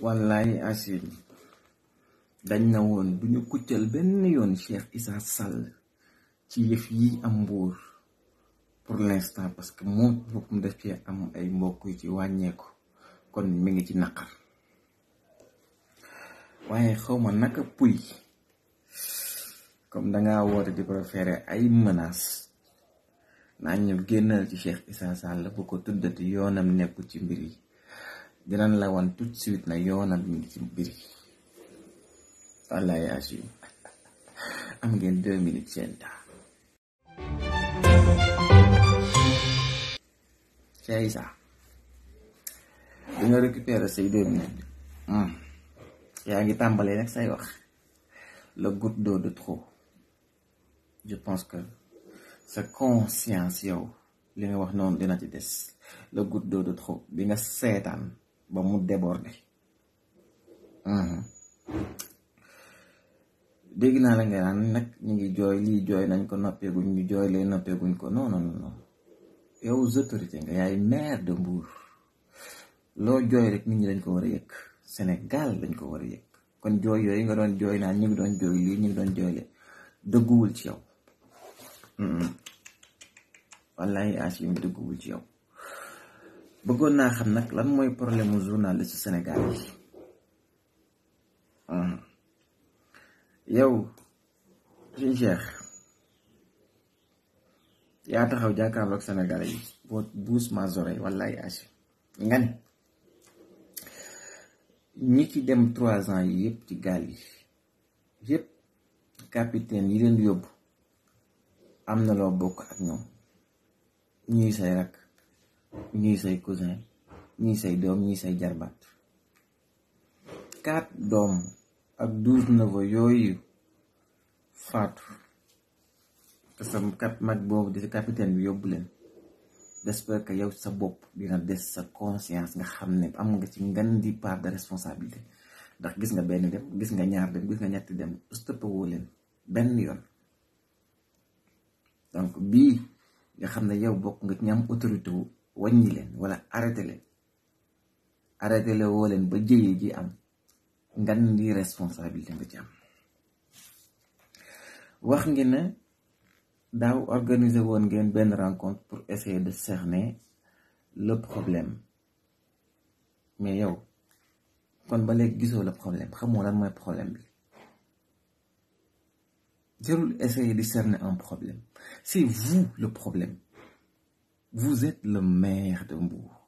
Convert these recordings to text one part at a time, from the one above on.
wallaay asim dañ na woon duñu kuccal benn yoon Cheikh Issa Sall ci yëf yi am Mbour pour l'instant parce que moom boppam daf ci am ay mbokk yu ci wàññeeku kon mi ngi ci naqar waaye xawma naka puy comme danga woote di préféré ay menaces naa ñu génnal ci Cheikh Issa Sall bu ko tuddati yoonam nekku ci mbir yi dinañ la wan tout de suite na yoonam mi ngi ci mbir yi wallaay asim am ngeen 2 minutes seen temps Cheikh Issa di nga récupérer say 2 minutes yaa ngi tàmbalee nag say wax la goutte d'eau de trop je pense que sa conscience yow li nga wax noonu dina ci des la goutte d'eau de trop bi nga seetaan ba mu déborder dégg naa la nga naan nag ñu ngi jooy lii jooy nañ ko noppeeguñ ñu jooy lee noppeeguñ ko non non non yow autorité nga yaay maire de Mbour loo jooy rek nit ñi dañ ko war a yëg Sénégal dañ ko war a yëg kon jooy yooyu nga doon jooy naan ñu ngi doon jooy lii ñu ngi doon jooy le dëgguwul ci yow wallahi asim dëgguwul ci yow bëggoon naa xam nag lan mooy problème mu journaliste Sénégal yi yow suñu Cheikh yaa taxaw jàkkaarloog Sénégal yi boo buus mazore wallahi asim nga ne ñi ci dem 3 ans yi yëpp ci gaal yi yëpp capitaine yi leen yóbbu am na loo bokk ak ñoom ñii say rak ñii say cousin ñii say doom ñii say jarbaat 4 doom ak 12 neveux yooyu faatu te sa kat mag boobu di capitaine bi yóbbu leen j'espère que yow sa bopp dina des sa conscience nga xam ne am nga ci ngan di part de responsabilité ndax gis nga benn dem gis nga ñaar dem gis nga ñetti dem stoppewoo leen benn yoon donc bii nga xam ne yow bokk nga ci ñam autorité wu wàññi leen wala arrêté leen woo leen ba jëyee ji am ngan di responsabilité nga ci am wax ngi ne daaw organiser woon ngeen benn rencontre pour essayer de cerner le problème mais yow kon ba léegi gisoo le problème xamoo lan mooy problème bi jarul essayer de cerner un problème c'est vous le problème vous êtes le maire de Mbour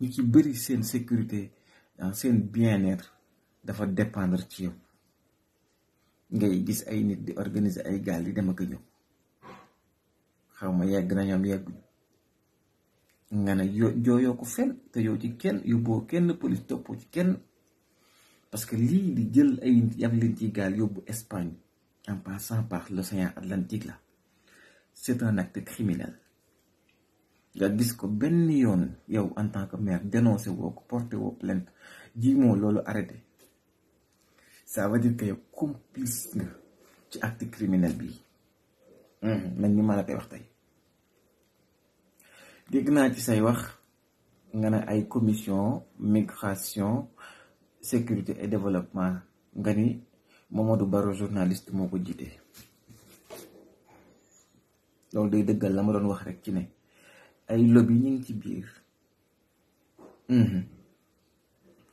ñu ci bëri seen sécurité seen bien-être dafa dépendre ci yow ngay gis ay nit di organiser ay gaal di dem ak a ñëw xaw ma yegg na ñoom yegguñ nga ne jooyoo ko fenn te yow ci kenn yóbboo kenn police toppoo ci kenn parce que lii di jël ay yab leen ci gaal yóbbu Espagne en passant par l'océan Atlantique là c'est un acte criminel nga gis ko benn yoon yow en tant que maire dénoncé woo ko porté woo plainte ji moo loolu arrêté ça veut dire que yow complice nga ci acte criminel bii man ni ma la koy wax tey dégg naa ci say wax nga ne ay commission migration sécurité et développement nga ni Mamadou Baro journaliste moo ko jiite loolu day dëggal la ma doon wax rek ci ne ay lobby ñu ngi ci biir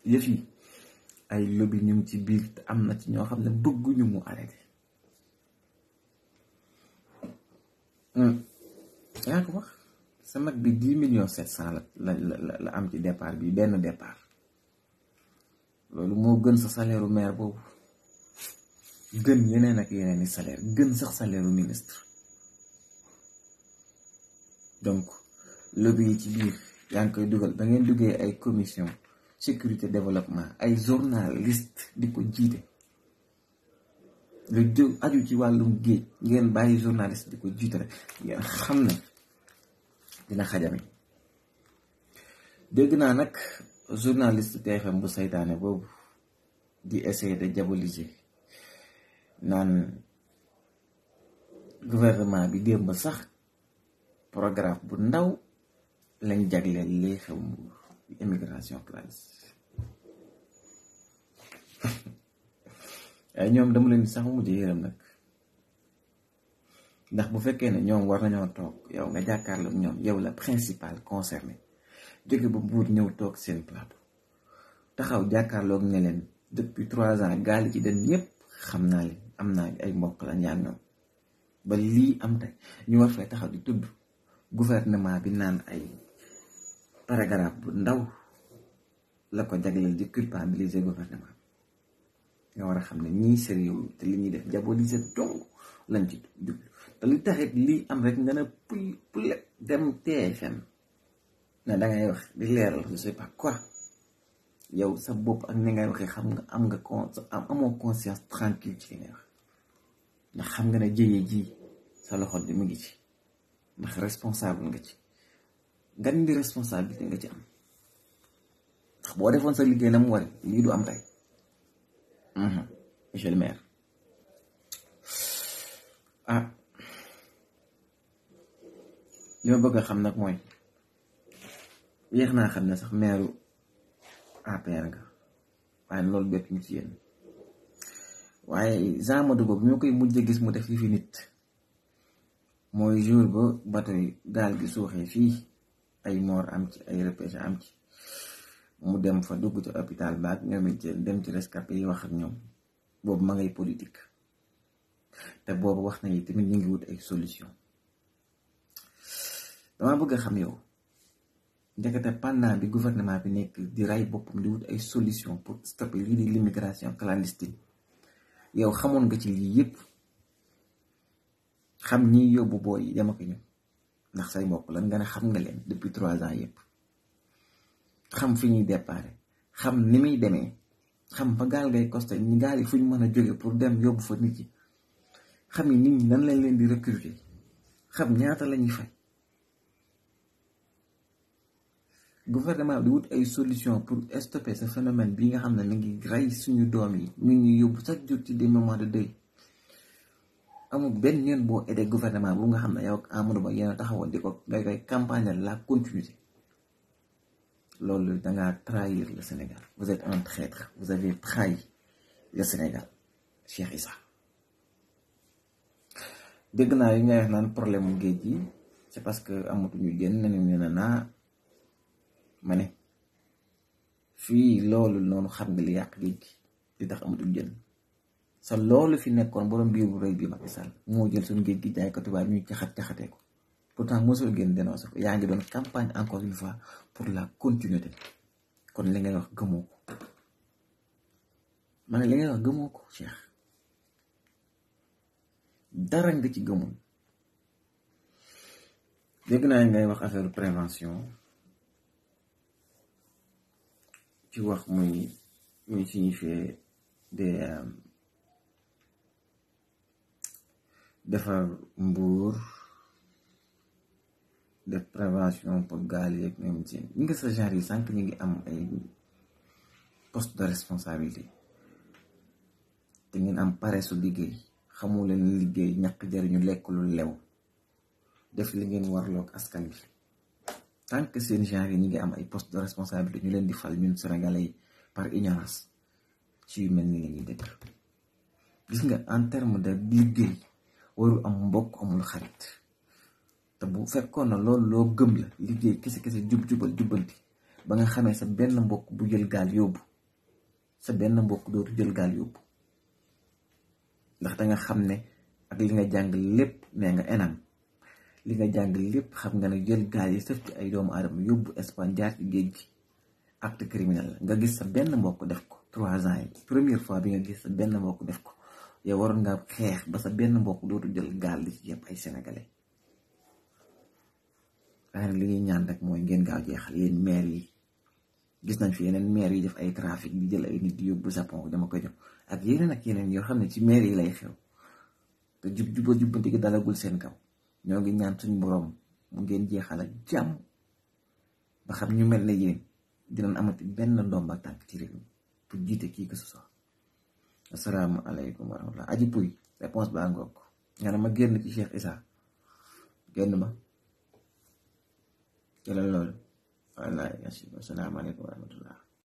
yëf yi ay lobby ñu ngi ci biir te am na ci ñoo xam ne bëgguñu mu arrêté yaa ko wax sa mag bi 10,700,000 la am ci départ bi benn départ loolu moo gën sa salaire maire boobu gën yeneen ak yeneen i salaire gën sax salaire ministre donc lobby yi ci biir yaa ngi koy dugal ba ngeen duggee ay commission sécurité développement ay journaliste di ko jiite nga jóg aju ci wàllum géej ngeen bàyyi journaliste di ko jiite rek ngeen xam ne dina xajame dégg naa nag journaliste TFM bu saytaane boobu di essayer de diaboliser naan gouvernement bi démb sax programme bu ndaw lañ jagleel lii xew Mbour immigration clandestine ay ñoom dama leen sax mujj yërëm nag ndax bu fekkee ne ñoom war nañoo toog yow nga jàkkaarloo ñoom yow la principal concerné jóge ba Mbuur ñëw toog seen plateau taxaw jàkkaarloog ne leen depuis 3 ans gaal ci den ñëpp xam naa leen am naa ay mbokk la ñaan ñoom ba lii am tey ñu war fay taxaw di tudd gouvernement bi naan ay paragraphe bu ndaw la ko jagleel di culpabiliser gouvernement nga war a xam ne ñii sérieux te li ñuy def diaboliser dong lañ ci jublu te li taxit lii am rek nga ne pule dem TFM ne dangay wax di leeral je sais pas quoi yow sa bopp ak ni ngay waxee xam nga amoo conscience tranquille ci li ngay wax ndax xam nga ne jëyee ji sa loxo bi mu ngi ci ndax responsable nga ci nga di responsabilité nga ci am ndax boo defoon sa liggéey na mu wari lii du am tey monsieur le maire li ma bëgg a xam nag mooy yéex naa xam ne sax maire APR nga waaye loolu bett ñu ci yéen waaye Jean Modou boobu ñoo koy mujj gis mu def fi nit mooy jour ba bateau yi gaal gi suuxee fii ay mort am ci ay repêche am ci mu dem fa dugg ci hôpital baak ñoom it dem ci rescapé yi wax ak ñoom boobu ma ngay politique te boobu wax nañu tamit ñu ngi wut ay solution dama bëgg a xam yow ndekete pendant bi gouvernement bi nekk di ray boppam di wut ay solution pour stopper lii di l'immigration clandestine yow xamoon nga ci lii yépp xam ñi yóbbu booy yi dem ak ñëw ndax say mbokk lan nga ne xam nga leen depuis 3 ans yépp xam fi ñuy déparé xam ni muy demee xam fa gaal ngay costé ñi gaal yi fu ñu mën a jóge pour dem yóbbu fa nit yi xam ni nit ñi nan lañ leen di recruter xam ñaata la ñuy fay gouvernement di wut ay solution pour stopper ce phénomène bi nga xam ne mi ngi rey suñu doom yi mi ngi yóbbu chaque jour ci des moments de deuil amul benn yoon boo aidé gouvernement bu nga xam ne yow ak Amadou Ba yéen a taxawoon di ko ngay koy campagne la continuité loolu dangaa trahir le Sénégal vous êtes un traître vous avez trahi le Sénégal Cheikh Issa dégg naa yi ngay wax naan problème mu géej gi c'est parce que amatuñu jën ne naa ma ne fii loolu noonu xam nga li yàq géej gi li tax amatul jën sa loolu fi nekkoon borom biir bu rëy bi Macky Sall moo jël suñu géej gi jaay ko tubaab ñuy caxatee ko pourtant mosul génn dénoncé ko yaa ngi doon campagne encore une fois pour la continuité kon li ngay wax gëmoo ko ma ne li ngay wax gëmoo ko Cheikh dara nga ci gëmul dégg naa ngay wax affaire prévention ci wax muy signifier defar Mbuur def prévention pour gaal yeeg ñoom ci ñi ngi sa genre yi sànq ñu ngi am ay poste de responsabilité te ngeen am pare su liggéey xamu leen liggéey ñàkk jariñu lekk lu lew def li ngeen warloog askan bi tant que seen genre yi ñi ngi am ay poste de responsabilité ñu leen di fal ñun Sénégalais yi par ignorance ci yu mel ni la ñuy dëkk gis nga en terme de liggéey waru am mbokk amul xarit te bu fekkoon na loolu loo gëm la liggéey kese jubbanti ba nga xamee sa benn mbokk bu jël gaal yóbbu sa benn mbokk dootu jël gaal yóbbu ndax da nga xam ne ak li nga jàng lépp nee nga enam li nga jàng lépp xam nga ne jël gaal yi sëf ci ay doomu aadama yóbbu Espagne jaar ci géej gi acte criminel la nga gis sa benn mbokk def ko 3 ans yi première fois bi nga gis sa benn mbokk def ko yow waroon nga xeex ba sa benn mbokk dootu jël gaal di ci yëpp ay sénégalais waaye nag li ñuy ñaan rek mooy ngeen gaaw jeexal yéen maire yi gis nañ fi yeneen maire yi def ay trafic di jël ay nit di yóbbu Japon dama koy jox ak yeneen yoo xam ne ci maire yi lay xew te jubbanti gi dalagul seen kaw ñoo ngi ñaan suñu borom mu ngeen jeexal ak jàmm ba xam ñu mel ne yéen dinañ amati benn ndomba tànk ci réew mi pour jiite kii que ce soit. Asalaamaaleykum wa rahmatulah aji puy réponse baa ngoog nga ne ma génn ci Cheikh Issa génn ma jëlal loolu wallaay asalaamaaleykum wa rahmatulah.